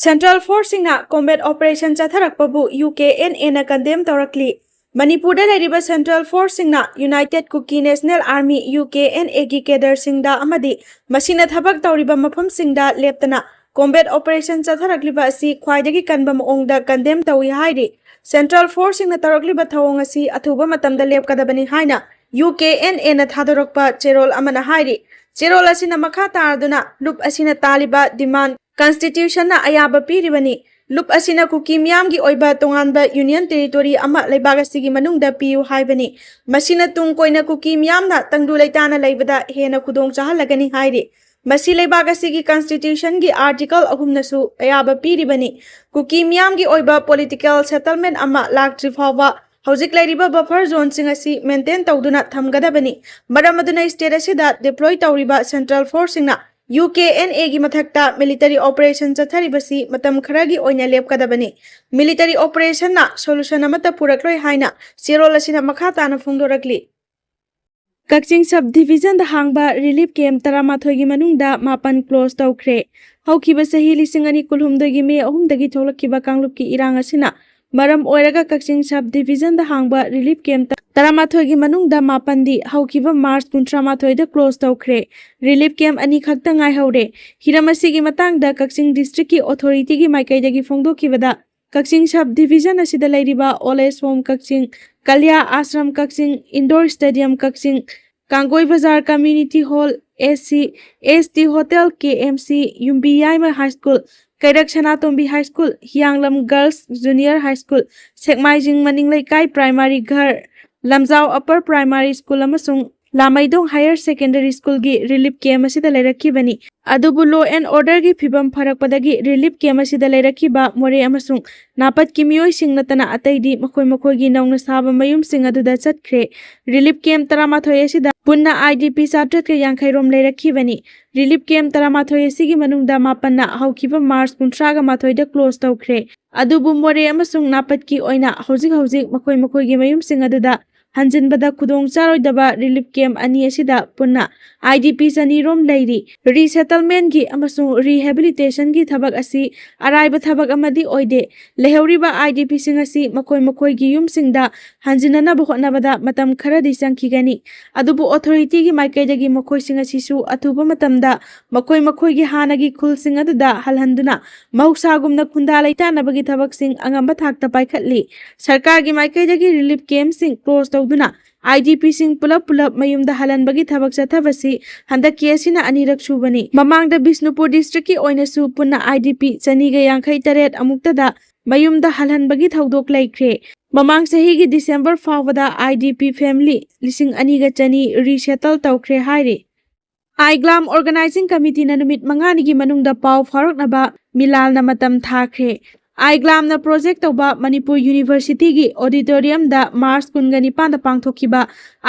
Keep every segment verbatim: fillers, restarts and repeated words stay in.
Central Forceꯁꯤꯡꯅ combat operation ꯆꯠꯊꯔꯛꯄꯕꯨ UKNAꯅ condemn ꯇꯧꯔꯛꯂꯤ꯫ ꯃꯅꯤꯄꯨꯔꯗ ꯂꯩꯔꯤꯕ Central Forceꯁꯤꯡꯅ United Kuki National Army, UKNAꯒꯤ cadreꯁꯤꯡꯗ ꯑꯃꯗꯤ ꯃꯁꯤꯅ ꯊꯕꯛ ꯇꯧꯔꯤꯕ ꯃꯐꯝꯁꯤꯡꯗ ꯂꯦꯞꯇꯅ combat operation ꯆꯠꯊꯔꯛꯂꯤꯕ ꯑꯁꯤ ꯈ꯭ꯋꯥꯏꯗꯒꯤ ꯀꯟꯕ ꯃꯑꯣꯡꯗ condemn ꯇꯧꯏ ꯍꯥꯏꯔꯤ꯫ Central Forceꯁꯤꯡꯅ ꯇꯧꯔꯛꯂꯤꯕ ꯊꯧꯑꯣꯡ ꯑꯁꯤ ꯑꯊꯨꯕ ꯃꯇꯝꯗ ꯂꯦꯞꯀꯗꯕꯅꯤ ꯍꯥꯏꯅ UKNAꯅ ꯊꯥꯗꯣꯔꯛꯄ ꯆꯦꯔꯣꯜ ꯑꯃꯅ ꯍꯥꯏꯔꯤ꯫ ꯆꯦꯔꯣꯜ ꯑꯁꯤꯅ ꯃꯈꯥ ꯇꯥꯔꯗꯨꯅ ꯂꯨꯞ ꯑꯁꯤꯅ ꯇꯥꯜꯂꯤꯕ demand Constitutionꯅ ꯑꯌꯥꯕ ꯄꯤꯔꯤꯕꯅꯤ꯫ ꯂꯨꯞ ꯑꯁꯤꯅ ꯀꯨꯀꯤ ꯃꯤꯌꯥꯝꯒꯤ ꯑꯣꯏꯕ ꯇꯣꯉꯥꯟꯕ Union Territory ꯑꯃ ꯂꯩꯕꯥꯛ ꯑꯁꯤꯒꯤ ꯃꯅꯨꯡꯗ ꯄꯤꯌꯨ ꯍꯥꯏꯕꯅꯤ꯫ ꯃꯁꯤꯅ ꯇꯨꯡ ꯀꯣꯏꯅ ꯀꯨꯀꯤ ꯃꯤꯌꯥꯝꯅ ꯇꯪꯗꯨ ꯂꯩꯇꯥꯅ ꯂꯩꯕꯗ ꯍꯦꯟꯅ ꯈꯨꯗꯣꯡ ꯆꯥꯍꯜꯂꯒꯅꯤ ꯍꯥꯏꯔꯤ꯫ ꯃꯁꯤ ꯂꯩꯕꯥꯛ ꯑꯁꯤꯒꯤ Constitutionꯒꯤ Article ꯑꯍꯨꯝꯅꯁꯨ ꯑꯌꯥꯕ ꯄꯤꯔꯤꯕꯅꯤ꯫ ꯀꯨꯀꯤ ꯃꯤꯌꯥꯝꯒꯤ ꯑꯣꯏꯕ political settlement ꯑꯃ ꯂꯥꯛꯇ꯭ꯔꯤ ꯐꯥꯎꯕ ꯍꯧꯖꯤꯛ ꯂꯩꯔꯤꯕ buffer zoneꯁꯤꯡ ꯑꯁꯤ maintain ꯇꯧꯗꯨꯅ ꯊꯝꯒꯗꯕꯅꯤ꯫ ꯃꯔꯝ ꯑꯗꯨꯅ state ꯑꯁꯤꯗ deploy ꯇꯧꯔꯤꯕ Central Forceꯁꯤꯡꯅ UKNAꯒꯤ ꯃꯊꯛꯇ military operation ꯆꯠꯊꯔꯤꯕꯁꯤ ꯃꯇꯝ ꯈꯔꯒꯤ ꯑꯣꯏꯅ ꯂꯦꯞꯀꯗꯕꯅꯤ꯫ Military operationꯅ solution ꯑꯃꯠꯇ ꯄꯨꯔꯛꯂꯣꯏ ꯍꯥꯏꯅ ꯆꯦꯔꯣꯜ ꯑꯁꯤꯅ ꯃꯈꯥ ꯇꯥꯅ ꯐꯣꯡꯗꯣꯔꯛꯂꯤ꯫ ꯀꯛꯆꯤꯡ sub divisionꯗ ꯍꯥꯡꯕ relief camp ꯇꯔꯥꯃꯥꯊꯣꯏꯒꯤ ꯃꯅꯨꯡꯗ ꯃꯥꯄꯟ close ꯇꯧꯈ꯭ꯔꯦ꯫ ꯍꯧꯈꯤꯕ ꯆꯍꯤ ꯂꯤꯁꯤꯡ ꯑꯅꯤ ꯀꯨꯟꯍꯨꯝꯗꯣꯏꯒꯤ May ꯑꯍꯨꯝꯗꯒꯤ ꯊꯣꯛꯂꯛꯈꯤꯕ ꯀꯥꯡꯂꯨꯞꯀꯤ ꯏꯔꯥꯡ ꯑꯁꯤꯅ ꯃꯔꯝ ꯑꯣꯏꯔꯒ ꯀꯛꯆꯤꯡ sub divisionꯗ ꯍꯥꯡꯕ relief camp ꯇꯔꯥꯃꯥꯊꯣꯏꯒꯤ ꯃꯅꯨꯡꯗ ꯃꯥꯄꯟꯗꯤ ꯍꯧꯈꯤꯕ March ꯀꯨꯟꯊ꯭ꯔꯥꯃꯥꯊꯣꯏꯗ close ꯇꯧꯈ꯭ꯔꯦ꯫ Relief camp ꯑꯅꯤ ꯈꯛꯇ ꯉꯥꯏꯍꯧꯔꯦ꯫ ꯍꯤꯔꯝ ꯑꯁꯤꯒꯤ ꯃꯇꯥꯡꯗ ꯀꯛꯆꯤꯡ districtꯀꯤ authorityꯒꯤ ꯃꯥꯏꯀꯩꯗꯒꯤ ꯐꯣꯡꯗꯣꯛꯈꯤꯕꯗ, ꯀꯛꯆꯤꯡ sub division ꯑꯁꯤꯗ ꯂꯩꯔꯤꯕ Old Age Home ꯀꯛꯆꯤꯡ, ꯀꯂꯤꯌꯥ ꯑꯥꯁ꯭ꯔꯝ ꯀꯛꯆꯤꯡ, Indoor Stadium ꯀꯛꯆꯤꯡ, ꯀꯥꯡꯒꯣꯏ ꯕꯖꯥꯔ Community Hall, SC, ST Hotel, KMC, ꯌꯨꯝꯕꯤ ꯌꯥꯏꯃ High School, ꯀꯩꯔꯛ ꯁꯅꯥꯇꯣꯝꯕꯤ High School, ꯍꯤꯌꯥꯡꯂꯝ Girls Junior High School, ꯁꯦꯛꯃꯥꯏꯖꯤꯡ ꯃꯅꯤꯡ ꯂꯩꯀꯥꯏ Primary ꯘꯔ, ꯂꯝꯖꯥꯎ Upper Primary School ꯑꯃꯁꯨꯡ ꯂꯥꯃꯩꯗꯣꯡ Higher Secondary Schoolꯒꯤ relief camp ꯑꯁꯤꯗ ꯂꯩꯔꯛꯈꯤꯕꯅꯤ꯫ ꯑꯗꯨꯕꯨ law and orderꯒꯤ ꯐꯤꯕꯝ ꯐꯔꯛꯄꯗꯒꯤ relief camp ꯑꯁꯤꯗ ꯂꯩꯔꯛꯈꯤꯕ ꯃꯣꯔꯦ ꯑꯃꯁꯨꯡ ꯅꯥꯄꯠꯀꯤ ꯃꯤꯑꯣꯏꯁꯤꯡ ꯅꯠꯇꯅ ꯑꯇꯩꯗꯤ ꯃꯈꯣꯏ ꯃꯈꯣꯏꯒꯤ ꯅꯧꯅ ꯁꯥꯕ ꯃꯌꯨꯝꯁꯤꯡ ꯑꯗꯨꯗ ꯆꯠꯈ꯭ꯔꯦ꯫ Relief camp ꯇꯔꯥꯃꯥꯊꯣꯏ ꯑꯁꯤꯗ ꯄꯨꯟꯅ IDP ꯆꯥꯇ꯭ꯔꯦꯠꯀ ꯌꯥꯡꯈꯩ ꯔꯣꯝ ꯂꯩꯔꯛꯈꯤꯕꯅꯤ꯫ Relief camp ꯇꯔꯥꯃꯥꯊꯣꯏ ꯑꯁꯤꯒꯤ ꯃꯅꯨꯡꯗ ꯃꯥꯄꯟꯅ ꯍꯧꯈꯤꯕ March ꯀꯨꯟꯊ꯭ꯔꯥꯒ ꯃꯥꯊꯣꯏꯗ close ꯇꯧꯈ꯭ꯔꯦ꯫ ꯑꯗꯨꯕꯨ ꯃꯣꯔꯦ ꯑꯃꯁꯨꯡ ꯅꯥꯄꯠꯀꯤ ꯑꯣꯏꯅ ꯍꯧꯖꯤꯛ ꯍꯧꯖꯤꯛ ꯃꯈꯣꯏ ꯃꯈꯣꯏꯒꯤ ꯃꯌꯨꯝꯁꯤꯡ ꯑꯗꯨꯗ ꯍꯟꯖꯤꯟꯕꯗ ꯈꯨꯗꯣꯡ ꯆꯥꯔꯣꯏꯗꯕ ꯔꯤꯂꯤꯐ ꯀꯦꯝꯞ ꯑꯅꯤ ꯑꯁꯤꯗ ꯄꯨꯟꯅ ꯑꯥꯏ ꯗꯤ ꯄꯤ ꯆꯅꯤ ꯔꯣꯝ ꯂꯩꯔꯤ꯫ ꯔꯤꯁꯦꯇꯜꯃꯦꯟꯠꯀꯤ ꯑꯃꯁꯨꯡ ꯔꯤꯍꯦꯕꯤꯂꯤꯇꯦꯁꯟꯒꯤ ꯊꯕꯛ ꯑꯁꯤ ꯑꯔꯥꯏꯕ ꯊꯕꯛ ꯑꯃꯗꯤ ꯑꯣꯏꯗꯦ꯫ ꯂꯩꯍꯧꯔꯤꯕ ꯑꯥꯏ ꯗꯤ ꯄꯤꯁꯤꯡ ꯑꯁꯤ ꯃꯈꯣꯏ ꯃꯈꯣꯏꯒꯤ ꯌꯨꯝꯁꯤꯡꯗ ꯍꯟꯖꯤꯟꯅꯅꯕ ꯍꯣꯠꯅꯕꯗ ꯃꯇꯝ ꯈꯔꯗꯤ ꯆꯪꯈꯤꯒꯅꯤ꯫ ꯑꯗꯨꯕꯨ ꯑꯣꯊꯣꯔꯤꯇꯤꯒꯤ ꯃꯥꯏꯀꯩꯗꯒꯤ ꯃꯈꯣꯏꯁꯤꯡ ꯑꯁꯤꯁꯨ ꯑꯊꯨꯕ ꯃꯇꯝꯗ ꯃꯈꯣꯏ ꯃꯈꯣꯏꯒꯤ ꯍꯥꯟꯅꯒꯤ ꯈꯨꯜꯁꯤꯡ ꯑꯗꯨꯗ ꯍꯜꯍꯟꯗꯨꯅ ꯃꯍꯧꯁꯥꯒꯨꯝꯅ ꯈꯨꯟꯗꯥ ꯂꯩꯇꯥꯅꯕꯒꯤ ꯊꯕꯛꯁꯤꯡ ꯑꯉꯝꯕ ꯊꯥꯛꯇ ꯄꯥꯏꯈꯠꯂꯤ꯫ ꯁꯔꯀꯥꯔꯒꯤ ꯃꯥꯏꯀꯩꯗꯒꯤ ꯔꯤꯂꯤꯐ ꯀꯦꯝꯞꯁꯤꯡ ꯀ꯭ꯂꯣꯖ ꯇꯧꯗꯨꯅ ꯑꯥꯏ ꯗꯤ ꯄꯤꯁꯤꯡ ꯄꯨꯂꯞ ꯄꯨꯂꯞ ꯃꯌꯨꯝꯗ ꯍꯜꯍꯟꯕꯒꯤ ꯊꯕꯛ ꯆꯠꯊꯕꯁꯤ ꯍꯟꯗꯛꯀꯤ ꯑꯁꯤꯅ ꯑꯅꯤꯔꯛ ꯁꯨꯕꯅꯤ꯫ ꯃꯃꯥꯡꯗ ꯕꯤꯁꯅꯨꯄꯨꯔ ꯗꯤꯁꯇ꯭ꯔꯤꯛꯀꯤ ꯑꯣꯏꯅꯁꯨ ꯄꯨꯟꯅ ꯑꯥꯏ ꯗꯤ ꯄꯤ ꯆꯅꯤꯒ ꯌꯥꯡꯈꯩ ꯇꯔꯦꯠ ꯑꯃꯨꯛꯇꯗ ꯃꯌꯨꯝꯗ ꯍꯜꯍꯟꯕꯒꯤ ꯊꯧꯗꯣꯛ ꯂꯩꯈ꯭ꯔꯦ꯫ ꯃꯃꯥꯡ ꯆꯍꯤꯒꯤ ꯗꯤꯁꯦꯝꯕꯔ ꯐꯥꯎꯕꯗ ꯑꯥꯏ ꯗꯤ ꯄꯤ ꯐꯦꯃꯤꯂꯤ ꯂꯤꯁꯤꯡ ꯑꯅꯤꯒ ꯆꯅꯤ ꯔꯤꯁꯦꯇꯜ ꯇꯧꯈ꯭ꯔꯦ ꯍꯥꯏꯔꯤ꯫ ꯑꯥꯏꯒ꯭ꯂꯥꯝ ꯑꯣꯔꯒꯅꯥꯏꯖꯤꯡ ꯀꯃꯤꯇꯤꯅ ꯅꯨꯃꯤꯠ ꯃꯉꯥꯅꯤꯒꯤ ꯃꯅꯨꯡꯗ ꯄꯥꯎ ꯐꯥꯎꯔꯛꯅꯕ ꯃꯤꯂꯥꯜꯅ ꯃꯇꯝ ꯊꯥꯈ꯭ꯔꯦ꯫ ꯑꯥꯏꯒ꯭ꯂꯥꯝꯅ ꯄ꯭ꯔꯣꯖꯦꯛ ꯇꯧꯕ ꯃꯅꯤꯄꯨꯔ ꯌꯨꯅꯤꯚꯔꯁꯤꯇꯤꯒꯤ ꯑꯣꯗꯤꯇꯣꯔꯤꯌꯝꯗ ꯃꯥꯔꯆ ꯀꯨꯟꯒ ꯅꯤꯄꯥꯟꯗ ꯄꯥꯡꯊꯣꯛꯈꯤꯕ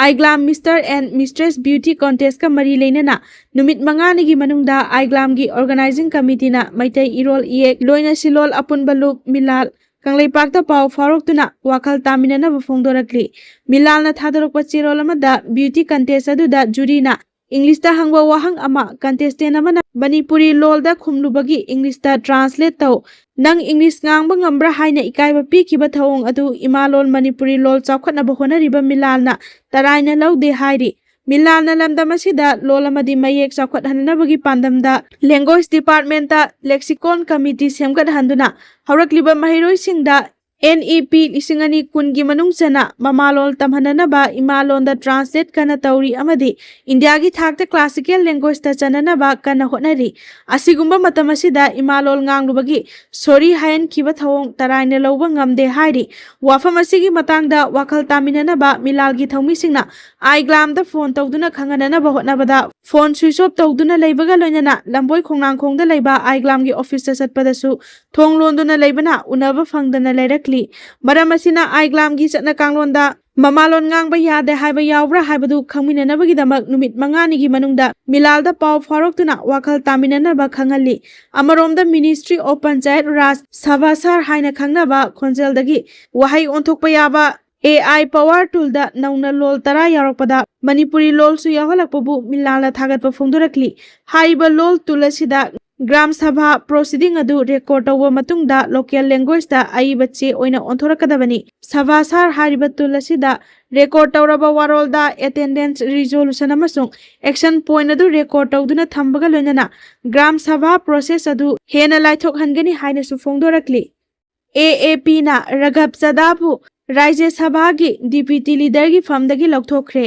ꯑꯥꯏꯒ꯭ꯂꯥꯝ ꯃꯤꯁꯇꯔ ꯑꯦꯟ ꯃꯤꯁꯇ꯭ꯔꯦꯁ ꯕ꯭ꯌꯨꯇꯤ ꯀꯣꯟꯇꯦꯁꯀ ꯃꯔꯤ ꯂꯩꯅꯅ ꯅꯨꯃꯤꯠ ꯃꯉꯥꯅꯤꯒꯤ ꯃꯅꯨꯡꯗ ꯑꯥꯏꯒ꯭ꯂꯥꯝꯒꯤ ꯑꯣꯔꯒꯅꯥꯏꯖꯤꯡ ꯀꯃꯤꯇꯤꯅ ꯃꯩꯇꯩ ꯏꯔꯣꯜ ꯏꯌꯦꯛ, ꯂꯣꯏꯅ ꯁꯤꯂꯣꯜ ꯑꯄꯨꯟꯕ ꯂꯨꯞ ꯃꯤꯂꯥꯜ ꯀꯪꯂꯩꯄꯥꯛꯇ ꯄꯥꯎ ꯐꯥꯎꯔꯛꯇꯨꯅ ꯋꯥꯈꯜ ꯇꯥꯃꯤꯟꯅꯅꯕ ꯐꯣꯡꯗꯣꯔꯛꯂꯤ꯫ ꯃꯤꯂꯥꯜꯅ ꯊꯥꯗꯣꯔꯛꯄ ꯆꯦꯔꯣꯜ ꯑꯃꯗ ꯕ꯭ꯌꯨꯇꯤ ꯀꯟꯇꯦꯁ ꯑꯗꯨꯗ ꯖꯨꯔꯤꯅ ꯏꯪꯂꯤꯁꯇ ꯍꯪꯕ ꯋꯥꯍꯪ ꯑꯃ ꯀꯟꯇꯦꯁꯇꯦꯟ ꯑꯃꯅ ꯃꯅꯤꯄꯨꯔꯤ ꯂꯣꯜꯗ ꯈꯨꯝꯂꯨꯕꯒꯤ ꯏꯪꯂꯤꯁꯇ ꯇ꯭ꯔꯥꯟꯁꯂꯦꯠ ꯇꯧ꯫ "ꯅꯪ ꯏꯪꯂꯤꯁ ꯉꯥꯡꯕ ꯉꯝꯕ꯭ꯔꯥ?" ꯍꯥꯏꯅ ꯏꯀꯥꯏꯕ ꯄꯤꯈꯤꯕ ꯊꯧꯑꯣꯡ ꯑꯗꯨ ꯏꯃꯥꯂꯣꯟ ꯃꯅꯤꯄꯨꯔꯤ ꯂꯣꯜ ꯆꯥꯎꯈꯠꯅꯕ ꯍꯣꯠꯅꯔꯤꯕ ꯃꯤꯂꯥꯜꯅ ꯇꯔꯥꯏꯅ ꯂꯧꯗꯦ ꯍꯥꯏꯔꯤ꯫ ꯃꯤꯂꯥꯜꯅ ꯂꯝꯗꯝ ꯑꯁꯤꯗ ꯂꯣꯜ ꯑꯃꯗꯤ ꯃꯌꯦꯛ ꯆꯥꯎꯈꯠꯍꯟꯅꯕꯒꯤ ꯄꯥꯟꯗꯝꯗ ꯂꯦꯡꯒ꯭ꯋꯦꯖ ꯗꯤꯄꯥꯔꯠꯃꯦꯟꯇ ꯂꯦꯛꯁꯤꯀꯣꯟ ꯀꯃꯤꯇꯤ ꯁꯦꯝꯒꯠꯍꯟꯗꯨꯅ ꯍꯧꯔꯛꯂꯤꯕ ꯃꯍꯩꯔꯣꯏꯁꯤꯡꯗ ꯑꯦꯟ ꯏ ꯄꯤ ꯂꯤꯁꯤꯡ ꯑꯅꯤ ꯀꯨꯟꯒꯤ ꯃꯅꯨꯡ ꯆꯟꯅ ꯃꯃꯥꯂꯣꯟ ꯇꯝꯍꯟꯅꯅꯕ ꯏꯃꯥꯂꯣꯟꯗ ꯇ꯭ꯔꯥꯟꯁꯂꯦꯠ ꯀꯟꯅ ꯇꯧꯔꯤ ꯑꯃꯗꯤ ꯏꯟꯗꯤꯌꯥꯒꯤ ꯊꯥꯛꯇ ꯀ꯭ꯂꯥꯁꯤꯀꯦꯜ ꯂꯦꯡꯒ꯭ꯋꯦꯖꯇ ꯆꯟꯅꯅꯕ ꯀꯟꯅ ꯍꯣꯠꯅꯔꯤ꯫ ꯑꯁꯤꯒꯨꯝꯕ ꯃꯇꯝ ꯑꯁꯤꯗ ꯏꯃꯥꯂꯣꯟ ꯉꯥꯡꯂꯨꯕꯒꯤ ꯁꯣꯔꯤ ꯍꯥꯏꯍꯟꯈꯤꯕ ꯊꯧꯑꯣꯡ ꯇꯔꯥꯏꯅ ꯂꯧꯕ ꯉꯝꯗꯦ ꯍꯥꯏꯔꯤ꯫ ꯋꯥꯐꯝ ꯑꯁꯤꯒꯤ ꯃꯇꯥꯡꯗ ꯋꯥꯈꯜ ꯇꯥꯃꯤꯟꯅꯅꯕ ꯃꯤꯂꯥꯜꯒꯤ ꯊꯧꯃꯤꯁꯤꯡꯅ ꯑꯥꯏꯒ꯭ꯂꯥꯝꯗ ꯐꯣꯟ ꯇꯧꯗꯨꯅ ꯈꯪꯍꯟꯅꯅꯕ ꯍꯣꯠꯅꯕꯗ ꯐꯣꯟ ꯁ꯭ꯋꯤꯆ ꯑꯣꯐ ꯇꯧꯗꯨꯅ ꯂꯩꯕꯒ ꯂꯣꯏꯅꯅ ꯂꯝꯕꯣꯏ ꯈꯣꯡꯅꯥꯡꯈꯣꯡꯗ ꯂꯩꯕ ꯑꯥꯏꯒ꯭ꯂꯥꯝꯒꯤ ꯑꯣꯐꯤꯁꯇ ꯆꯠꯄꯗꯁꯨ ꯊꯣꯡ ꯂꯣꯟꯗꯨꯅ ꯂꯩꯕꯅ ꯎꯅꯕ ꯐꯪꯗꯅ ꯂꯩꯔꯛꯂꯤ꯫ ꯃꯔꯝ ꯑꯁꯤꯅ ꯑꯥꯏꯒ꯭ꯂꯥꯝꯒꯤ ꯆꯠꯅ ꯀꯥꯡꯂꯣꯟꯗ ꯃꯃꯥꯂꯣꯟ ꯉꯥꯡꯕ ꯌꯥꯗꯦ ꯍꯥꯏꯕ ꯌꯥꯎꯕ꯭ꯔꯥ ꯍꯥꯏꯕꯗꯨ ꯈꯪꯃꯤꯟꯅꯅꯕꯒꯤꯗꯃꯛ ꯅꯨꯃꯤꯠ ꯃꯉꯥꯅꯤꯒꯤ ꯃꯅꯨꯡꯗ ꯃꯤꯂꯥꯜꯗ ꯄꯥꯎ ꯐꯥꯎꯔꯛꯇꯨꯅ ꯋꯥꯈꯜ ꯇꯥꯃꯤꯟꯅꯅꯕ ꯈꯪꯍꯜꯂꯤ꯫ ꯑꯃꯔꯣꯝꯗ Ministry of Panchayat Raj, ꯁꯥꯕꯥꯁꯥꯔ ꯍꯥꯏꯅ ꯈꯪꯅꯕ ꯈꯣꯟꯖꯦꯜꯗꯒꯤ ꯋꯥꯍꯩ ꯑꯣꯟꯊꯣꯛꯄ ꯌꯥꯕ ꯑꯦ ꯑꯥꯏ ꯄꯋꯥꯔ ꯇꯨꯜꯗ ꯅꯧꯅ ꯂꯣꯜ ꯇꯔꯥ ꯌꯥꯎꯔꯛꯄꯗ ꯃꯅꯤꯄꯨꯔꯤ ꯂꯣꯜꯁꯨ ꯌꯥꯎꯍꯜꯂꯛꯄꯕꯨ ꯃꯤꯂꯥꯜꯅ ꯊꯥꯒꯠꯄ ꯐꯣꯡꯗꯣꯔꯛꯂꯤ꯫ ꯍꯥꯏꯔꯤꯕ ꯂꯣꯜ ꯇꯨꯜ ꯑꯁꯤꯗ ꯒ꯭ꯔꯥꯝ ꯁꯚꯥ ꯄ꯭ꯔꯣꯁꯤꯗꯤꯡ ꯑꯗꯨ ꯔꯦꯀꯣꯔꯗ ꯇꯧꯕ ꯃꯇꯨꯡꯗ ꯂꯣꯀꯦꯜ ꯂꯦꯡꯒ꯭ꯋꯦꯖꯇ ꯑꯏꯕ ꯆꯦ ꯑꯣꯏꯅ ꯑꯣꯟꯊꯣꯔꯛꯀꯗꯕꯅꯤ꯫ ꯁꯚꯥ ꯁꯥꯔ ꯍꯥꯏꯔꯤꯕ ꯇꯨꯜ ꯑꯁꯤꯗ ꯔꯦꯀꯣꯔꯗ ꯇꯧꯔꯕ ꯋꯥꯔꯣꯜꯗ ꯑꯦꯇꯦꯟꯗꯦꯟꯁ ꯔꯤꯖꯣꯂꯨꯁꯟ ꯑꯃꯁꯨꯡ ꯑꯦꯛꯁꯟ ꯄꯣꯏꯟꯠ ꯑꯗꯨ ꯔꯦꯀꯣꯔꯗ ꯇꯧꯗꯨꯅ ꯊꯝꯕꯒ ꯂꯣꯏꯅꯅ ꯒ꯭ꯔꯥꯝ ꯁꯚꯥ ꯄ꯭ꯔꯣꯁꯦꯁ ꯑꯗꯨ ꯍꯦꯟꯅ ꯂꯥꯏꯊꯣꯛꯍꯟꯒꯅꯤ ꯍꯥꯏꯅꯁꯨ ꯐꯣꯡꯗꯣꯔꯛꯂꯤ꯫ ꯑꯦ ꯑꯦ ꯄꯤꯅ ꯔꯥꯘꯕ ꯆꯥꯙꯥꯕꯨ ꯔꯥꯖ꯭ꯌ ꯁꯚꯥꯒꯤ ꯗꯤꯄ꯭ꯌꯨꯇꯤ ꯂꯤꯗꯔꯒꯤ ꯐꯝꯗꯒꯤ ꯂꯧꯊꯣꯛꯈ꯭ꯔꯦ꯫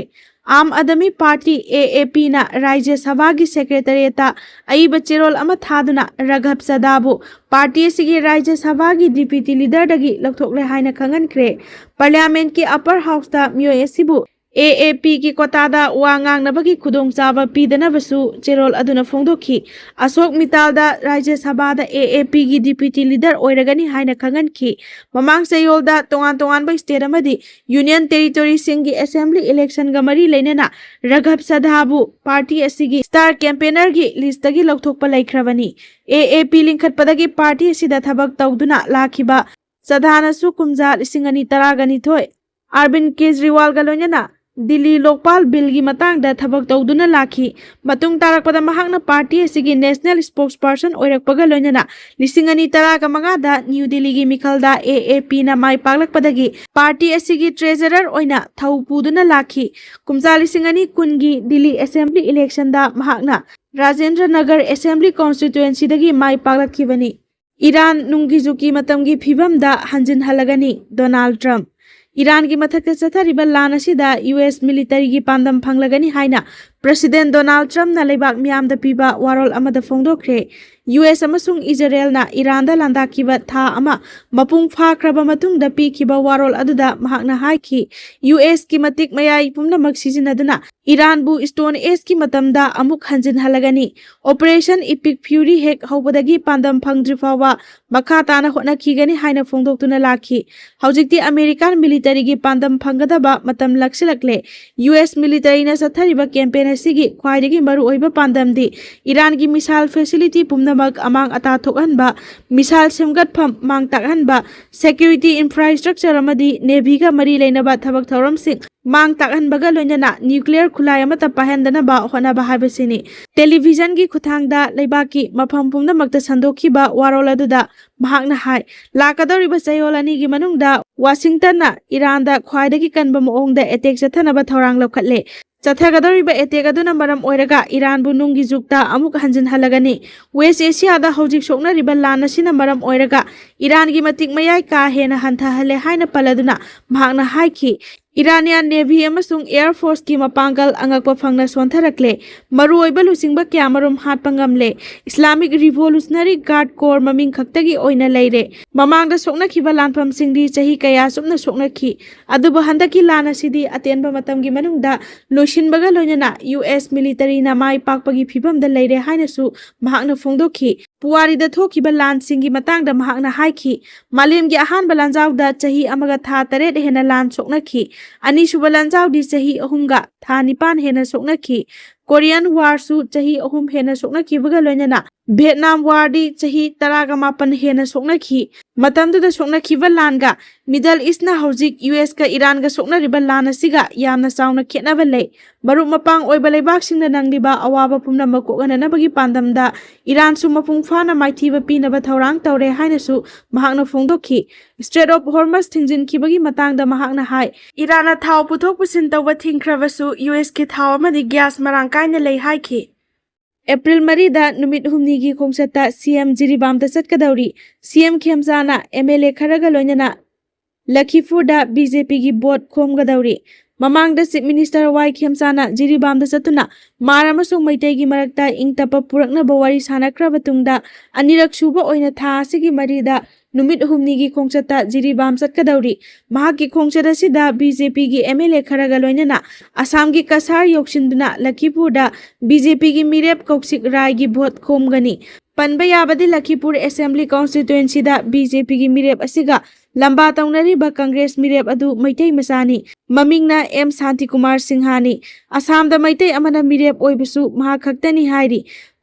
ꯑꯥꯝ ꯑꯥꯗꯃꯤ ꯄꯥꯔꯇꯤ, ꯑꯦ ꯑꯦ ꯄꯤꯅ ꯔꯥꯖ꯭ꯌ ꯁꯚꯥꯒꯤ ꯁꯦꯀ꯭ꯔꯦꯇꯔꯤꯌꯦꯠꯇ ꯑꯏꯕ ꯆꯦꯔꯣꯜ ꯑꯃ ꯊꯥꯗꯨꯅ ꯔꯥꯘꯕ ꯆꯥꯙꯥꯕꯨ ꯄꯥꯔꯇꯤ ꯑꯁꯤꯒꯤ ꯔꯥꯖ꯭ꯌ ꯁꯚꯥꯒꯤ ꯗꯤꯄ꯭ꯌꯨꯇꯤ ꯂꯤꯗꯔꯗꯒꯤ ꯂꯧꯊꯣꯛꯂꯦ ꯍꯥꯏꯅ ꯈꯪꯍꯟꯈ꯭ꯔꯦ꯫ ꯄꯥꯔꯂꯤꯌꯥꯃꯦꯟꯠꯀꯤ ꯑꯞꯄꯔ ꯍꯥꯎꯁꯇ ꯃꯤꯑꯣꯏ ꯑꯁꯤꯕꯨ ꯑꯦ ꯑꯦ ꯄꯤꯒꯤ ꯀꯣꯇꯥꯗ ꯋꯥ ꯉꯥꯡꯅꯕꯒꯤ ꯈꯨꯗꯣꯡꯆꯥꯕ ꯄꯤꯗꯅꯕꯁꯨ ꯆꯦꯔꯣꯜ ꯑꯗꯨꯅ ꯐꯣꯡꯗꯣꯛꯈꯤ꯫ ꯑꯁꯣꯛ ꯃꯤꯇꯥꯜꯗ ꯔꯥꯖ꯭ꯌ ꯁꯚꯥꯗ ꯑꯦ ꯑꯦ ꯄꯤꯒꯤ ꯗꯤꯄ꯭ꯌꯨꯇꯤ ꯂꯤꯗꯔ ꯑꯣꯏꯔꯒꯅꯤ ꯍꯥꯏꯅ ꯈꯪꯍꯟꯈꯤ꯫ ꯃꯃꯥꯡ ꯆꯌꯣꯜꯗ ꯇꯣꯉꯥꯟ ꯇꯣꯉꯥꯟꯕ ꯁ꯭ꯇꯦꯠ ꯑꯃꯗꯤ ꯌꯨꯅꯤꯌꯟ ꯇꯦꯔꯤꯇꯣꯔꯤꯁꯤꯡꯒꯤ ꯑꯦꯁꯦꯝꯕ꯭ꯂꯤ ꯏꯂꯦꯛꯁꯟꯒ ꯃꯔꯤ ꯂꯩꯅꯅ ꯔꯥꯘꯕ ꯆꯥꯙꯥꯕꯨ ꯄꯥꯔꯇꯤ ꯑꯁꯤꯒꯤ ꯁ꯭ꯇꯥꯔ ꯀꯦꯝꯄꯦꯅꯔꯒꯤ ꯂꯤꯁ꯭ꯠꯇꯒꯤ ꯂꯧꯊꯣꯛꯄ ꯂꯩꯈ꯭ꯔꯕꯅꯤ꯫ ꯑꯦ ꯑꯦ ꯄꯤ ꯂꯤꯡꯈꯠꯄꯗꯒꯤ ꯄꯥꯔꯇꯤ ꯑꯁꯤꯗ ꯊꯕꯛ ꯇꯧꯗꯨꯅ ꯂꯥꯛꯈꯤꯕ ꯆꯥꯙꯥꯅꯁꯨ ꯀꯨꯝꯖꯥ ꯂꯤꯁꯤꯡ ꯑꯅꯤ ꯇꯔꯥꯒ ꯅꯤꯊꯣꯏ ꯑꯔꯕꯤꯟꯗ ꯀꯦꯖ꯭ꯔꯤꯋꯥꯜꯒ ꯂꯣꯏꯅꯅ ꯗꯤꯜꯂꯤ ꯂꯣꯛꯄꯥꯜ ꯕꯤꯜꯒꯤ ꯃꯇꯥꯡꯗ ꯊꯕꯛ ꯇꯧꯗꯨꯅ ꯂꯥꯛꯈꯤ꯫ ꯃꯇꯨꯡ ꯇꯥꯔꯛꯄꯗ ꯃꯍꯥꯛꯅ ꯄꯥꯔꯇꯤ ꯑꯁꯤꯒꯤ ꯅꯦꯁꯅꯦꯜ ꯁ꯭ꯄꯣꯛꯁꯄꯔꯁꯟ ꯑꯣꯏꯔꯛꯄꯒ ꯂꯣꯏꯅꯅ ꯂꯤꯁꯤꯡ ꯑꯅꯤ ꯇꯔꯥꯒ ꯃꯉꯥꯗ ꯅ꯭ꯌꯨ ꯗꯤꯜꯂꯤꯒꯤ ꯃꯤꯈꯜꯗ ꯑꯦ ꯑꯦ ꯄꯤꯅ ꯃꯥꯏ ꯄꯥꯛꯂꯛꯄꯗꯒꯤ ꯄꯥꯔꯇꯤ ꯑꯁꯤꯒꯤ ꯇ꯭ꯔꯦꯖꯔꯔ ꯑꯣꯏꯅ ꯊꯧ ꯄꯨꯗꯨꯅ ꯂꯥꯛꯈꯤ꯫ ꯀꯨꯝꯖꯥ ꯂꯤꯁꯤꯡ ꯑꯅꯤ ꯀꯨꯟꯒꯤ ꯗꯤꯜꯂꯤ ꯑꯦꯁꯦꯝꯕ꯭ꯂꯤ ꯏꯂꯦꯛꯁꯟꯗ ꯃꯍꯥꯛꯅ ꯔꯥꯖꯦꯟꯗ꯭ꯔ ꯅꯒꯔ ꯑꯦꯁꯦꯝꯕ꯭ꯂꯤ ꯀꯣꯟꯁꯇꯤꯇ꯭ꯋꯨꯑꯦꯟꯁꯤꯗꯒꯤ ꯃꯥꯏ ꯄꯥꯛꯂꯛꯈꯤꯕꯅꯤ꯫ ꯏꯔꯥꯟ ꯅꯨꯡꯒꯤ ꯖꯨꯛꯀꯤ ꯃꯇꯝꯒꯤ ꯐꯤꯕꯝꯗ ꯍꯟꯖꯤꯟꯍꯜꯂꯒꯅꯤ, ꯗꯣꯅꯥꯜꯗ ꯇ꯭ꯔꯝꯞ꯫ ꯏꯔꯥꯟꯒꯤ ꯃꯊꯛꯇ ꯆꯠꯊꯔꯤꯕ ꯂꯥꯟ ꯑꯁꯤꯗ ꯌꯨ ꯑꯦꯁ ꯃꯤꯂꯤꯇꯔꯤꯒꯤ ꯄꯥꯟꯗꯝ ꯐꯪꯂꯒꯅꯤ ꯍꯥꯏꯅ ꯄ꯭ꯔꯦꯁꯤꯗꯦꯟꯠ ꯗꯣꯅꯥꯜꯗ ꯇ꯭ꯔꯝꯞꯅ ꯂꯩꯕꯥꯛ ꯃꯤꯌꯥꯝꯗ ꯄꯤꯕ ꯋꯥꯔꯣꯜ ꯑꯃꯗ ꯐꯣꯡꯗꯣꯛꯈ꯭ꯔꯦ꯫ ꯌꯨ ꯑꯦꯁ ꯑꯃꯁꯨꯡ ꯏꯖꯔꯦꯜꯅ ꯏꯔꯥꯟꯗ ꯂꯥꯟꯗꯥꯈꯤꯕ ꯊꯥ ꯑꯃ ꯃꯄꯨꯡ ꯐꯥꯈ꯭ꯔꯕ ꯃꯇꯨꯡꯗ ꯄꯤꯈꯤꯕ ꯋꯥꯔꯣꯜ ꯑꯗꯨꯗ ꯃꯍꯥꯛꯅ ꯍꯥꯏꯈꯤ, ꯌꯨ ꯑꯦꯁꯀꯤ ꯃꯇꯤꯛ ꯃꯌꯥꯏ ꯄꯨꯝꯅꯃꯛ ꯁꯤꯖꯤꯟꯅꯗꯨꯅ ꯏꯔꯥꯟꯕꯨ ꯁ꯭ꯇꯣꯟ ꯑꯦꯖꯀꯤ ꯃꯇꯝꯗ ꯑꯃꯨꯛ ꯍꯟꯖꯤꯟꯍꯜꯂꯒꯅꯤ꯫ ꯑꯣꯄꯔꯦꯁꯟ ꯏꯄꯤꯛ ꯐ꯭ꯌꯨꯔꯤ ꯍꯦꯛ ꯍꯧꯕꯗꯒꯤ ꯄꯥꯟꯗꯝ ꯐꯪꯗ꯭ꯔꯤ ꯐꯥꯎꯕ ꯃꯈꯥ ꯇꯥꯅ ꯍꯣꯠꯅꯈꯤꯒꯅꯤ ꯍꯥꯏꯅ ꯐꯣꯡꯗꯣꯛꯇꯨꯅ ꯂꯥꯛꯈꯤ꯫ ꯍꯧꯖꯤꯛꯇꯤ ꯑꯃꯦꯔꯤꯀꯥꯟ ꯃꯤꯂꯤꯇꯔꯤꯒꯤ ꯄꯥꯟꯗꯝ ꯐꯪꯒꯗꯕ ꯃꯇꯝ ꯂꯥꯛꯁꯤꯜꯂꯛꯂꯦ꯫ ꯌꯨ ꯑꯦꯁ ꯃꯤꯂꯤꯇꯔꯤꯅ ꯆꯠꯊꯔꯤꯕ ꯀꯦꯝꯄꯦꯟ ꯑꯁꯤꯒꯤ ꯈ꯭ꯋꯥꯏꯗꯒꯤ ꯃꯔꯨꯑꯣꯏꯕ ꯄꯥꯟꯗꯝꯗꯤ ꯏꯔꯥꯟꯒꯤ missile facility ꯄꯨꯝꯅꯃꯛ ꯑꯃꯥꯡ ꯑꯇꯥ ꯊꯣꯛꯍꯟꯕ, missile ꯁꯦꯝꯒꯠꯐꯝ ꯃꯥꯡ ꯇꯥꯛꯍꯟꯕ, security infrastructure ꯑꯃꯗꯤ Navy ꯒ ꯃꯔꯤ ꯂꯩꯅꯕ ꯊꯕꯛ ꯊꯧꯔꯝꯁꯤꯡ ꯃꯥꯡ ꯇꯥꯛꯍꯟꯕꯒ ꯂꯣꯏꯅꯅ nuclear ꯈꯨꯠꯂꯥꯏ ꯑꯃꯠꯇ ꯄꯥꯏꯍꯟꯗꯅꯕ ꯍꯣꯠꯅꯕ ꯍꯥꯏꯕꯁꯤꯅꯤ꯫ Television ꯒꯤ ꯈꯨꯠꯊꯥꯡꯗ ꯂꯩꯕꯥꯛꯀꯤ ꯃꯐꯝ ꯄꯨꯝꯅꯃꯛꯇ ꯁꯟꯗꯣꯛꯈꯤꯕ ꯋꯥꯔꯣꯜ ꯑꯗꯨꯗ ꯃꯍꯥꯛꯅ ꯍꯥꯏ, ꯂꯥꯛꯀꯗꯧꯔꯤꯕ ꯆꯌꯣꯜ ꯑꯅꯤꯒꯤ ꯃꯅꯨꯡꯗ ꯋꯥꯁꯤꯡꯇꯟꯅ ꯏꯔꯥꯟꯗ ꯈ꯭ꯋꯥꯏꯗꯒꯤ ꯀꯟꯕ ꯃꯑꯣꯡꯗ attack ꯆꯠꯊꯅꯕ ꯊꯧꯔꯥꯡ ꯂꯧꯈꯠꯂꯦ꯫ ꯆꯠꯊꯒꯗꯧꯔꯤꯕ attack ꯑꯗꯨꯅ ꯃꯔꯝ ꯑꯣꯏꯔꯒ ꯏꯔꯥꯟꯕꯨ ꯅꯨꯡꯒꯤ ꯖꯨꯛꯇ ꯑꯃꯨꯛ ꯍꯟꯖꯤꯟꯍꯜꯂꯒꯅꯤ꯫ West Asia ꯗ ꯍꯧꯖꯤꯛ ꯁꯣꯛꯅꯔꯤꯕ ꯂꯥꯟ ꯑꯁꯤꯅ ꯃꯔꯝ ꯑꯣꯏꯔꯒ ꯏꯔꯥꯟꯒꯤ ꯃꯇꯤꯛ ꯃꯌꯥꯏ ꯀꯥ ꯍꯦꯟꯅ ꯍꯟꯊꯍꯜꯂꯦ ꯍꯥꯏꯅ ꯄꯜꯂꯗꯨꯅ ꯃꯍꯥꯛꯅ ꯍꯥꯏꯈꯤ, Iranian Navy ꯑꯃꯁꯨꯡ Air Force ꯀꯤ ꯃꯄꯥꯡꯒꯜ ꯑꯉꯛꯄ ꯐꯪꯅ ꯁꯣꯟꯊꯔꯛꯂꯦ꯫ ꯃꯔꯨꯑꯣꯏꯕ ꯂꯨꯆꯤꯡꯕ ꯀꯌꯥꯃꯔꯨꯝ ꯍꯥꯠꯄ ꯉꯝꯂꯦ꯫ Islamic Revolutionary Guard Corps ꯃꯃꯤꯡ ꯈꯛꯇꯒꯤ ꯑꯣꯏꯅ ꯂꯩꯔꯦ꯫ ꯃꯃꯥꯡꯗ ꯁꯣꯛꯅꯈꯤꯕ ꯂꯥꯟꯐꯝꯁꯤꯡꯗꯤ ꯆꯍꯤ ꯀꯌꯥ ꯆꯨꯞꯅ ꯁꯣꯛꯅꯈꯤ꯫ ꯑꯗꯨꯕꯨ ꯍꯟꯗꯛꯀꯤ ꯂꯥꯟ ꯑꯁꯤꯗꯤ ꯑꯇꯦꯟꯕ ꯃꯇꯝꯒꯤ ꯃꯅꯨꯡꯗ ꯂꯣꯏꯁꯤꯟꯕꯒ ꯂꯣꯏꯅꯅ U S military ꯅ ꯃꯥꯏ ꯄꯥꯛꯄꯒꯤ ꯐꯤꯚꯝꯗ ꯂꯩꯔꯦ ꯍꯥꯏꯅꯁꯨ ꯃꯍꯥꯛꯅ ꯐꯣꯡꯗꯣꯛꯈꯤ꯫ ꯄꯨꯋꯥꯔꯤꯗ ꯊꯣꯛꯈꯤꯕ ꯂꯥꯟꯁꯤꯡꯒꯤ ꯃꯇꯥꯡꯗ ꯃꯍꯥꯛꯅ ꯍꯥꯏꯈꯤ, ꯃꯥꯂꯦꯝꯒꯤ ꯑꯍꯥꯟꯕ ꯂꯥꯟꯖꯥꯎꯗ ꯆꯍꯤ ꯑꯃꯒ ꯊꯥ ꯇꯔꯦꯠ ꯍꯦꯟꯅ ꯂꯥꯟ ꯁꯣꯛꯅꯈꯤ꯫ ꯑꯅꯤꯁꯨꯕ ꯂꯥꯟꯖꯥꯎꯗꯤ ꯆꯍꯤ ꯑꯍꯨꯝꯒ ꯊꯥ ꯅꯤꯄꯥꯟ ꯍꯦꯟꯅ ꯁꯣꯛꯅꯈꯤ꯫ Korean War ꯁꯨ ꯆꯍꯤ ꯑꯍꯨꯝ ꯍꯦꯟꯅ ꯁꯣꯛꯅꯈꯤꯕꯒ ꯂꯣꯏꯅꯅ Vietnam War ꯗꯤ ꯆꯍꯤ ꯇꯔꯥꯒ ꯃꯥꯄꯟ ꯍꯦꯟꯅ ꯁꯣꯛꯅꯈꯤ꯫ ꯃꯇꯝꯗꯨꯗ ꯁꯣꯛꯅꯈꯤꯕ ꯂꯥꯟꯒ Middle East ꯅ ꯍꯧꯖꯤꯛ U S ꯀ ꯏꯔꯥꯟꯒ ꯁꯣꯛꯅꯔꯤꯕ ꯂꯥꯟ ꯑꯁꯤꯒ ꯌꯥꯝꯅ ꯆꯥꯎꯅ ꯈꯦꯠꯅꯕ ꯂꯩ꯫ ꯃꯔꯨꯞ ꯃꯄꯥꯡ ꯑꯣꯏꯕ ꯂꯩꯕꯥꯛꯁꯤꯡꯅ ꯅꯪꯂꯤꯕ ꯑꯋꯥꯕ ꯄꯨꯝꯅꯃꯛ ꯀꯣꯛꯍꯟꯅꯅꯕꯒꯤ ꯄꯥꯟꯗꯝꯗ ꯏꯔꯥꯟꯁꯨ ꯃꯄꯨꯡ ꯐꯥꯅ ꯃꯥꯏꯊꯤꯕ ꯄꯤꯅꯕ ꯊꯧꯔꯥꯡ ꯇꯧꯔꯦ ꯍꯥꯏꯅꯁꯨ ꯃꯍꯥꯛꯅ ꯐꯣꯡꯗꯣꯛꯈꯤ꯫ Strait of Hormuz ꯊꯤꯡꯖꯤꯟꯈꯤꯕꯒꯤ ꯃꯇꯥꯡꯗ ꯃꯍꯥꯛꯅ ꯍꯥꯏ, ꯏꯔꯥꯟꯅ ꯊꯥꯎ ꯄꯨꯊꯣꯛ ꯄꯨꯁꯤꯟ ꯇꯧꯕ ꯊꯤꯡꯈ꯭ꯔꯕꯁꯨ U S ꯀꯤ ꯊꯥꯎ ꯑꯃꯗꯤ gas ꯃꯔꯥꯡ ꯀꯥꯏꯅ ꯂꯩ ꯍꯥꯏꯈꯤ꯫ April ꯃꯔꯤꯗ ꯅꯨꯃꯤꯠ ꯍꯨꯝꯅꯤꯒꯤ ꯈꯣꯡꯆꯠꯇ C M ꯖꯤꯔꯤꯕꯥꯝꯗ ꯆꯠꯀꯗꯧꯔꯤ꯫ C M ꯈꯦꯝꯆꯥꯅ M L A ꯈꯔꯒ ꯂꯣꯏꯅꯅ ꯂꯈꯤꯄꯨꯔꯗ B J P ꯒꯤ vote ꯈꯣꯝꯒꯗꯧꯔꯤ꯫ ꯃꯃꯥꯡꯗ Chief Minister Y ꯈꯦꯝꯆꯥꯅ ꯖꯤꯔꯤꯕꯥꯝꯗ ꯆꯠꯇꯨꯅ ꯃꯥꯔ ꯑꯃꯁꯨꯡ ꯃꯩꯇꯩꯒꯤ ꯃꯔꯛꯇ ꯏꯪ ꯇꯞꯄ ꯄꯨꯔꯛꯅꯕ ꯋꯥꯔꯤ ꯁꯥꯅꯈ꯭ꯔꯕ ꯇꯨꯡꯗ ꯑꯅꯤꯔꯛ ꯁꯨꯕ ꯑꯣꯏꯅ ꯊꯥ ꯑꯁꯤꯒꯤ ꯃꯔꯤꯗ ꯅꯨꯃꯤꯠ ꯍꯨꯝꯅꯤꯒꯤ ꯈꯣꯡꯆꯠꯇ ꯖꯤꯔꯤꯕꯥꯝ ꯆꯠꯀꯗꯧꯔꯤ꯫ ꯃꯍꯥꯛꯀꯤ ꯈꯣꯡꯆꯠ ꯑꯁꯤꯗ B J P ꯒꯤ M L A ꯈꯔꯒ ꯂꯣꯏꯅꯅ ꯑꯁꯥꯝꯒꯤ ꯀꯁꯥꯔ ꯌꯧꯁꯤꯟꯗꯨꯅ ꯂꯈꯤꯄꯨꯔꯗ B J P ꯒꯤ ꯃꯤꯔꯦꯞ ꯀꯧꯁꯤꯛ ꯔꯥꯏꯒꯤ vote ꯈꯣꯝꯒꯅꯤ꯫ ꯄꯟꯕ ꯌꯥꯕꯗꯤ ꯂꯈꯤꯄꯨꯔ Assembly Constituency ꯗ B J P ꯒꯤ ꯃꯤꯔꯦꯞ ꯑꯁꯤꯒ ꯂꯝꯕꯥ ꯇꯧꯅꯔꯤꯕ Congress ꯃꯤꯔꯦꯞ ꯑꯗꯨ ꯃꯩꯇꯩ ꯃꯆꯥꯅꯤ꯫ ꯃꯃꯤꯡꯅ ꯑꯦꯝ ꯁꯥꯟꯇꯤꯀꯨꯃꯥꯔ ꯁꯤꯡꯍꯥꯅꯤ꯫ ꯑꯁꯥꯝꯗ ꯃꯩꯇꯩ ꯑꯃꯅ ꯃꯤꯔꯦꯞ ꯑꯣꯏꯕꯁꯨ ꯃꯍꯥꯛ ꯈꯛꯇꯅꯤ ꯍꯥꯏꯔꯤ꯫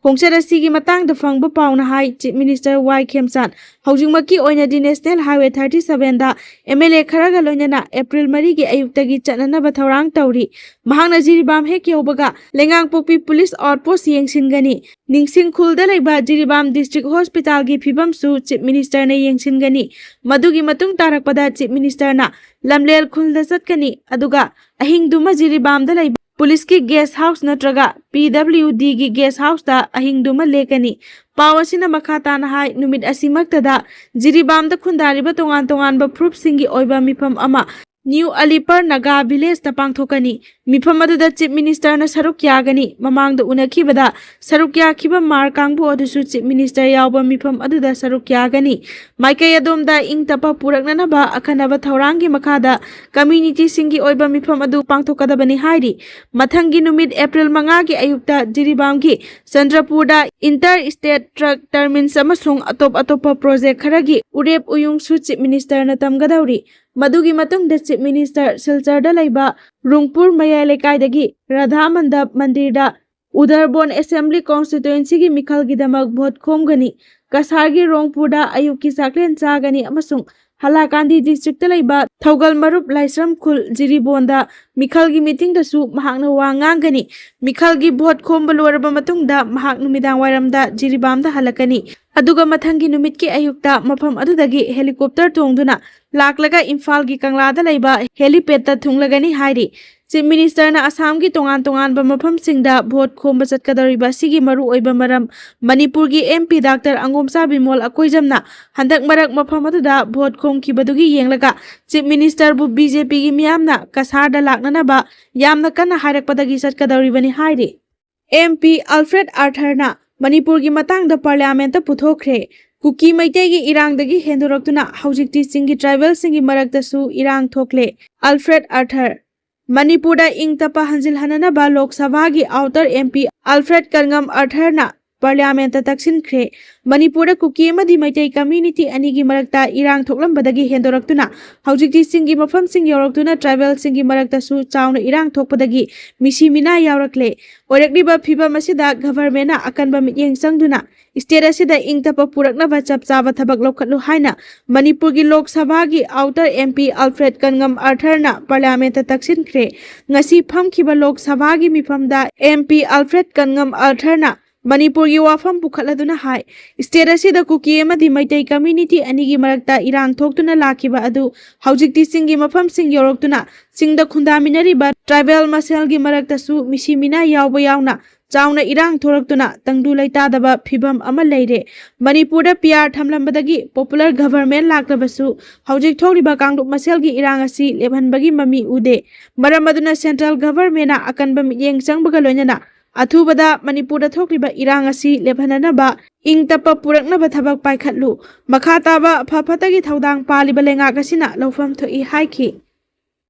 ꯈꯣꯡꯆꯠ ꯑꯁꯤꯒꯤ ꯃꯇꯥꯡꯗ ꯐꯪꯕ ꯄꯥꯎꯅ ꯍꯥꯏ, ꯆꯤꯐ ꯃꯤꯅꯤꯁꯇꯔ ꯋꯥꯏ ꯈꯦꯝꯆꯥꯟ ꯍꯧꯖꯤꯛꯃꯛꯀꯤ ꯑꯣꯏꯅꯗꯤ ꯅꯦꯁꯅꯦꯜ ꯍꯥꯏꯋꯦ ꯊꯥꯔꯇꯤ ꯁꯚꯦꯟꯗ ꯑꯦꯝ ꯑꯦꯜ ꯑꯦ ꯈꯔꯒ ꯂꯣꯏꯅꯅ ꯑꯦꯄ꯭ꯔꯤꯜ ꯃꯔꯤꯒꯤ ꯑꯌꯨꯛꯇꯒꯤ ꯆꯠꯅꯅꯕ ꯊꯧꯔꯥꯡ ꯇꯧꯔꯤ꯫ ꯃꯍꯥꯛꯅ ꯖꯤꯔꯤꯕꯥꯝ ꯍꯦꯛ ꯌꯧꯕꯒ ꯂꯩꯉꯥꯡꯄꯣꯛꯄꯤ ꯄꯨꯂꯤꯁ ꯑꯥꯎꯠꯄꯣꯁ ꯌꯦꯡꯁꯤꯟꯒꯅꯤ꯫ ꯅꯤꯡꯁꯤꯡ ꯈꯨꯜꯗ ꯂꯩꯕ ꯖꯤꯔꯤꯕꯥꯝ ꯗꯤꯁꯇ꯭ꯔꯤꯛ ꯍꯣꯁꯄꯤꯇꯥꯜꯒꯤ ꯐꯤꯕꯝꯁꯨ ꯆꯤꯐ ꯃꯤꯅꯤꯁꯇꯔꯅ ꯌꯦꯡꯁꯤꯟꯒꯅꯤ꯫ ꯃꯗꯨꯒꯤ ꯃꯇꯨꯡ ꯇꯥꯔꯛꯄꯗ ꯆꯤꯐ ꯃꯤꯅꯤꯁꯇꯔꯅ ꯂꯝꯂꯦꯜ ꯈꯨꯜꯗ ꯆꯠꯀꯅꯤ, ꯑꯗꯨꯒ ꯑꯍꯤꯡꯗꯨꯃ ꯖꯤꯔꯤꯕꯥꯝꯗ ꯂꯩꯕ ꯄꯨꯂꯤꯁꯀꯤ ꯒꯦꯁ ꯍꯥꯎꯁ ꯅꯠꯇ꯭ꯔꯒ ꯄꯤ ꯗꯕ꯭ꯂꯤꯎ ꯗꯤꯒꯤ ꯒꯦꯁ ꯍꯥꯎꯁꯇ ꯑꯍꯤꯡꯗꯨꯃ ꯂꯦꯛꯀꯅꯤ꯫ ꯄꯥꯎ ꯑꯁꯤꯅ ꯃꯈꯥ ꯇꯥꯅ ꯍꯥꯏ, ꯅꯨꯃꯤꯠ ꯑꯁꯤꯃꯛꯇꯗ ꯖꯤꯔꯤꯕꯥꯝꯗ ꯈꯨꯟꯗꯥꯔꯤꯕ ꯇꯣꯉꯥꯟ ꯇꯣꯉꯥꯟꯕ ꯐꯨꯔꯨꯞꯁꯤꯡꯒꯤ ꯑꯣꯏꯕ ꯃꯤꯐꯝ ꯑꯃ ꯅ꯭ꯌꯨ ꯑꯂꯤꯄꯔ ꯅꯥꯒꯥ ꯚꯤꯂꯦꯖꯇ ꯄꯥꯡꯊꯣꯛꯀꯅꯤ꯫ ꯃꯤꯐꯝ ꯑꯗꯨꯗ ꯆꯤꯐ ꯃꯤꯅꯤꯁꯇꯔꯅ ꯁꯔꯨꯛ ꯌꯥꯒꯅꯤ꯫ ꯃꯃꯥꯡꯗ ꯎꯅꯈꯤꯕꯗ ꯁꯔꯨꯛ ꯌꯥꯈꯤꯕ ꯃꯥꯔ ꯀꯥꯡꯕꯨ ꯑꯗꯨꯁꯨ ꯆꯤꯐ ꯃꯤꯅꯤꯁꯇꯔ ꯌꯥꯎꯕ ꯃꯤꯐꯝ ꯑꯗꯨꯗ ꯁꯔꯨꯛ ꯌꯥꯒꯅꯤ꯫ ꯃꯥꯏꯀꯩ ꯑꯗꯣꯝꯗ ꯏꯪ ꯇꯞꯄ ꯄꯨꯔꯛꯅꯅꯕ ꯑꯈꯟꯅꯕ ꯊꯧꯔꯥꯡꯒꯤ ꯃꯈꯥꯗ ꯀꯝꯃ꯭ꯌꯨꯅꯤꯇꯤꯁꯤꯡꯒꯤ ꯑꯣꯏꯕ ꯃꯤꯐꯝ ꯑꯗꯨ ꯄꯥꯡꯊꯣꯛꯀꯗꯕꯅꯤ ꯍꯥꯏꯔꯤ꯫ ꯃꯊꯪꯒꯤ ꯅꯨꯃꯤꯠ ꯑꯦꯄ꯭ꯔꯤꯜ ꯃꯉꯥꯒꯤ ꯑꯌꯨꯛꯇ ꯖꯤꯔꯤꯕꯥꯝꯒꯤ ꯆꯟꯗ꯭ꯔꯄꯨꯔꯗ ꯏꯟꯇꯔ ꯁ꯭ꯇꯦꯠ ꯇ꯭ꯔꯛ ꯇꯔꯃꯤꯟꯁ ꯑꯃꯁꯨꯡ ꯑꯇꯣꯞ ꯑꯇꯣꯞꯄ ꯄ꯭ꯔꯣꯖꯦꯛ ꯈꯔꯒꯤ ꯎꯔꯦꯞ ꯎꯌꯨꯡꯁꯨ ꯆꯤꯐ ꯃꯤꯅꯤꯁꯇꯔꯅ ꯇꯝꯒꯗꯧꯔꯤ꯫ ꯃꯗꯨꯒꯤ ꯃꯇꯨꯡꯗ ꯆꯤꯐ ꯃꯤꯅꯤꯁꯇꯔ ꯁꯤꯜꯆꯔꯗ ꯂꯩꯕ ꯔꯨꯡꯄꯨꯔ ꯃꯌꯥꯏ ꯂꯩꯀꯥꯏꯗꯒꯤ ꯔꯥꯙꯥ ꯃꯟꯗꯞ ꯃꯟꯗꯤꯔꯗ ꯎꯗꯔꯕꯣꯟ ꯑꯦꯁꯦꯝꯕ꯭ꯂꯤ ꯀꯣꯟꯁꯇꯤꯇ꯭ꯋꯦꯟꯁꯤꯒꯤ ꯃꯤꯈꯜꯒꯤꯗꯃꯛ ꯚꯣꯠ ꯈꯣꯝꯒꯅꯤ꯫ ꯀꯁꯥꯔꯒꯤ ꯔꯣꯡꯄꯨꯔꯗ ꯑꯌꯨꯛꯀꯤ ꯆꯥꯛꯂꯦꯟ ꯆꯥꯒꯅꯤ ꯑꯃꯁꯨꯡ ꯍꯂꯥꯀꯥꯟꯗꯤ ꯗꯤꯁꯇ꯭ꯔꯤꯛꯇ ꯂꯩꯕ ꯊꯧꯒꯜ ꯃꯔꯨꯞ ꯂꯥꯏꯁ꯭ꯔꯝ ꯈꯨꯜ ꯖꯤꯔꯤꯕꯣꯟꯗ ꯃꯤꯈꯜꯒꯤ ꯃꯤꯇꯤꯡꯗꯁꯨ ꯃꯍꯥꯛꯅ ꯋꯥ ꯉꯥꯡꯒꯅꯤ꯫ ꯃꯤꯈꯜꯒꯤ ꯚꯣꯠ ꯈꯣꯝꯕ ꯂꯣꯏꯔꯕ ꯃꯇꯨꯡꯗ ꯃꯍꯥꯛ ꯅꯨꯃꯤꯗꯥꯡ ꯋꯥꯏꯔꯝꯗ ꯖꯤꯔꯤꯕꯥꯝꯗ ꯍꯜꯂꯛꯀꯅꯤ꯫ ꯑꯗꯨꯒ ꯃꯊꯪꯒꯤ ꯅꯨꯃꯤꯠꯀꯤ ꯑꯌꯨꯛꯇ ꯃꯐꯝ ꯑꯗꯨꯗꯒꯤ ꯍꯦꯂꯤꯀꯣꯞꯇꯔ ꯇꯣꯡꯗꯨꯅ ꯂꯥꯛꯂꯒ ꯏꯝꯐꯥꯜꯒꯤ ꯀꯪꯂꯥꯗ ꯂꯩꯕ ꯍꯦꯂꯤꯄꯦꯗꯇ ꯊꯨꯡꯂꯒꯅꯤ ꯍꯥꯏꯔꯤ꯫ ꯆꯤꯐ ꯃꯤꯅꯤꯁꯇꯔꯅ ꯑꯁꯥꯝꯒꯤ ꯇꯣꯉꯥꯟ ꯇꯣꯉꯥꯟꯕ ꯃꯐꯝꯁꯤꯡꯗ ꯚꯣꯠ ꯈꯣꯝꯕ ꯆꯠꯀꯗꯧꯔꯤꯕ ꯑꯁꯤꯒꯤ ꯃꯔꯨꯑꯣꯏꯕ ꯃꯔꯝ, ꯃꯅꯤꯄꯨꯔꯒꯤ ꯑꯦꯝ ꯄꯤ ꯗꯥꯛꯇꯔ ꯑꯉꯣꯝꯆꯥ ꯕꯤꯃꯣꯜ ꯑꯀꯣꯏꯖꯝꯅ ꯍꯟꯗꯛ ꯃꯔꯛ ꯃꯐꯝ ꯑꯗꯨꯗ ꯚꯣꯠ ꯈꯣꯝꯈꯤꯕꯗꯨꯒꯤ ꯌꯦꯡꯂꯒ ꯆꯤꯐ ꯃꯤꯅꯤꯁꯇꯔꯕꯨ ꯕꯤ ꯖꯦ ꯄꯤꯒꯤ ꯃꯤꯌꯥꯝꯅ ꯀꯁꯥꯔꯗ ꯂꯥꯛꯅꯅꯕ ꯌꯥꯝꯅ ꯀꯟꯅ ꯍꯥꯏꯔꯛꯄꯗꯒꯤ ꯆꯠꯀꯗꯧꯔꯤꯕꯅꯤ ꯍꯥꯏꯔꯤ꯫ ꯑꯦꯝ ꯄꯤ ꯑꯜꯐ꯭ꯔꯦꯗ ꯑꯥꯔꯊꯔꯅ ꯃꯅꯤꯄꯨꯔꯒꯤ ꯃꯇꯥꯡꯗ ꯄꯥꯔꯂꯤꯌꯥꯃꯦꯟꯠꯇ ꯄꯨꯊꯣꯛꯈ꯭ꯔꯦ꯫ ꯀꯨꯀꯤ ꯃꯩꯇꯩꯒꯤ ꯏꯔꯥꯡꯗꯒꯤ ꯍꯦꯟꯗꯣꯔꯛꯇꯨꯅ ꯍꯧꯖꯤꯛꯇꯤ ꯆꯤꯡꯒꯤ ꯇ꯭ꯔꯥꯏꯕꯦꯜꯁꯤꯡꯒꯤ ꯃꯔꯛꯇꯁꯨ ꯏꯔꯥꯡ ꯊꯣꯛꯂꯦ꯫ Alfred Arthur. ꯃꯅꯤꯄꯨꯔꯗ ꯏꯪ ꯇꯞꯄ ꯍꯟꯖꯤꯜꯍꯟꯅꯅꯕ ꯂꯣꯛ ꯁꯚꯥꯒꯤ ꯑꯥꯎꯇꯔ ꯑꯦꯝ ꯄꯤ ꯑꯜꯐ꯭ꯔꯦꯗ ꯀꯔꯉꯝ ꯑꯥꯔꯊꯔꯅ ꯄꯥꯔꯂꯤꯌꯥꯃꯦꯟꯠꯇ ꯇꯛꯁꯤꯟꯈ꯭ꯔꯦ꯫ ꯃꯅꯤꯄꯨꯔꯗ ꯀꯨꯀꯤ ꯑꯃꯗꯤ ꯃꯩꯇꯩ ꯀꯝꯃ꯭ꯌꯨꯅꯤꯇꯤ ꯑꯅꯤꯒꯤ ꯃꯔꯛꯇ ꯏꯔꯥꯡ ꯊꯣꯛꯂꯝꯕꯗꯒꯤ ꯍꯦꯟꯗꯣꯔꯛꯇꯨꯅ ꯍꯧꯖꯤꯛꯇꯤ ꯆꯤꯡꯒꯤ ꯃꯐꯝꯁꯤꯡ ꯌꯧꯔꯛꯇꯨꯅ ꯇ꯭ꯔꯥꯏꯕꯦꯜꯁꯤꯡꯒꯤ ꯃꯔꯛꯇꯁꯨ ꯆꯥꯎꯅ ꯏꯔꯥꯡ ꯊꯣꯛꯄꯗꯒꯤ ꯃꯤꯁꯤ ꯃꯤꯅꯥ ꯌꯥꯎꯔꯛꯂꯦ꯫ ꯑꯣꯏꯔꯛꯂꯤꯕ ꯐꯤꯕꯝ ꯑꯁꯤꯗ ꯒꯚꯔꯟꯃꯦꯟꯠꯅ ꯑꯀꯟꯕ ꯃꯤꯠꯌꯦꯡ ꯆꯪꯗꯨꯅ ꯁ꯭ꯇꯦꯠ ꯑꯁꯤꯗ ꯏꯪ ꯇꯞꯄ ꯄꯨꯔꯛꯅꯕ ꯆꯞ ꯆꯥꯕ ꯊꯕꯛ ꯂꯧꯈꯠꯂꯨ ꯍꯥꯏꯅ ꯃꯅꯤꯄꯨꯔꯒꯤ ꯂꯣꯛ ꯁꯚꯥꯒꯤ ꯑꯥꯎꯇꯔ ꯑꯦꯝ ꯄꯤ ꯑꯜꯐ꯭ꯔꯦꯗ ꯀꯟꯉꯝ ꯑꯥꯔꯊꯔꯅ ꯄꯥꯔꯂꯤꯌꯥꯃꯦꯟꯠꯇ ꯇꯛꯁꯤꯟꯈ꯭ꯔꯦ꯫ ꯉꯁꯤ ꯐꯝꯈꯤꯕ ꯂꯣꯛ ꯁꯚꯥꯒꯤ ꯃꯤꯐꯝꯗ ꯑꯦꯝ ꯄꯤ ꯑꯜꯐ꯭ꯔꯦꯗ ꯀꯟꯉꯝ ꯑꯥꯔꯊꯔꯅ ꯃꯅꯤꯄꯨꯔꯒꯤ ꯋꯥꯐꯝ ꯄꯨꯈꯠꯂꯗꯨꯅ ꯍꯥꯏ, ꯁ꯭ꯇꯦꯠ ꯑꯁꯤꯗ ꯀꯨꯀꯤ ꯑꯃꯗꯤ ꯃꯩꯇꯩ ꯀꯝꯃ꯭ꯌꯨꯅꯤꯇꯤ ꯑꯅꯤꯒꯤ ꯃꯔꯛꯇ ꯏꯔꯥꯡ ꯊꯣꯛꯇꯨꯅ ꯂꯥꯛꯈꯤꯕ ꯑꯗꯨ ꯍꯧꯖꯤꯛꯇꯤ ꯆꯤꯡꯒꯤ ꯃꯐꯝꯁꯤꯡ ꯌꯧꯔꯛꯇꯨꯅ ꯆꯤꯡꯗ ꯈꯨꯟꯗꯥꯃꯤꯟꯅꯔꯤꯕ ꯇ꯭ꯔꯥꯏꯕꯦꯜ ꯃꯁꯦꯜꯒꯤ ꯃꯔꯛꯇꯁꯨ ꯃꯤꯁꯤ ꯃꯤꯅꯥ ꯌꯥꯎꯕ ꯌꯥꯎꯅ ꯆꯥꯎꯅ ꯏꯔꯥꯡ ꯊꯣꯔꯛꯇꯨꯅ ꯇꯪꯗꯨ ꯂꯩꯇꯥꯗꯕ ꯐꯤꯕꯝ ꯑꯃ ꯂꯩꯔꯦ꯫ ꯃꯅꯤꯄꯨꯔꯗ ꯄꯤ ꯑꯥꯔ ꯊꯝꯂꯝꯕꯗꯒꯤ ꯄꯣꯄꯨꯂꯔ ꯒꯚꯔꯟꯃꯦꯟꯠ ꯂꯥꯛꯂꯕꯁꯨ ꯍꯧꯖꯤꯛ ꯊꯣꯛꯂꯤꯕ ꯀꯥꯡꯂꯨꯞ ꯃꯁꯦꯜꯒꯤ ꯏꯔꯥꯡ ꯑꯁꯤ ꯂꯦꯞꯍꯟꯕꯒꯤ ꯃꯃꯤ ꯎꯗꯦ꯫ ꯃꯔꯝ ꯑꯗꯨꯅ ꯁꯦꯟꯇ꯭ꯔꯦꯜ ꯒꯚꯔꯟꯃꯦꯟꯠꯅ ꯑꯀꯟꯕ ꯃꯤꯠꯌꯦꯡ ꯆꯪꯕꯒ ꯂꯣꯏꯅꯅ ꯑꯊꯨꯕꯗ ꯃꯅꯤꯄꯨꯔꯗ ꯊꯣꯛꯂꯤꯕ ꯏꯔꯥꯡ ꯑꯁꯤ ꯂꯦꯞꯍꯟꯅꯅꯕ ꯏꯪ ꯇꯞꯄ ꯄꯨꯔꯛꯅꯕ ꯊꯕꯛ ꯄꯥꯏꯈꯠꯂꯨ꯫ ꯃꯈꯥ ꯇꯥꯕ ꯑꯐ ꯐꯠꯇꯒꯤ ꯊꯧꯗꯥꯡ ꯄꯥꯜꯂꯤꯕ ꯂꯩꯉꯥꯛ ꯑꯁꯤꯅ ꯂꯧꯐꯝ ꯊꯣꯛꯏ ꯍꯥꯏꯈꯤ꯫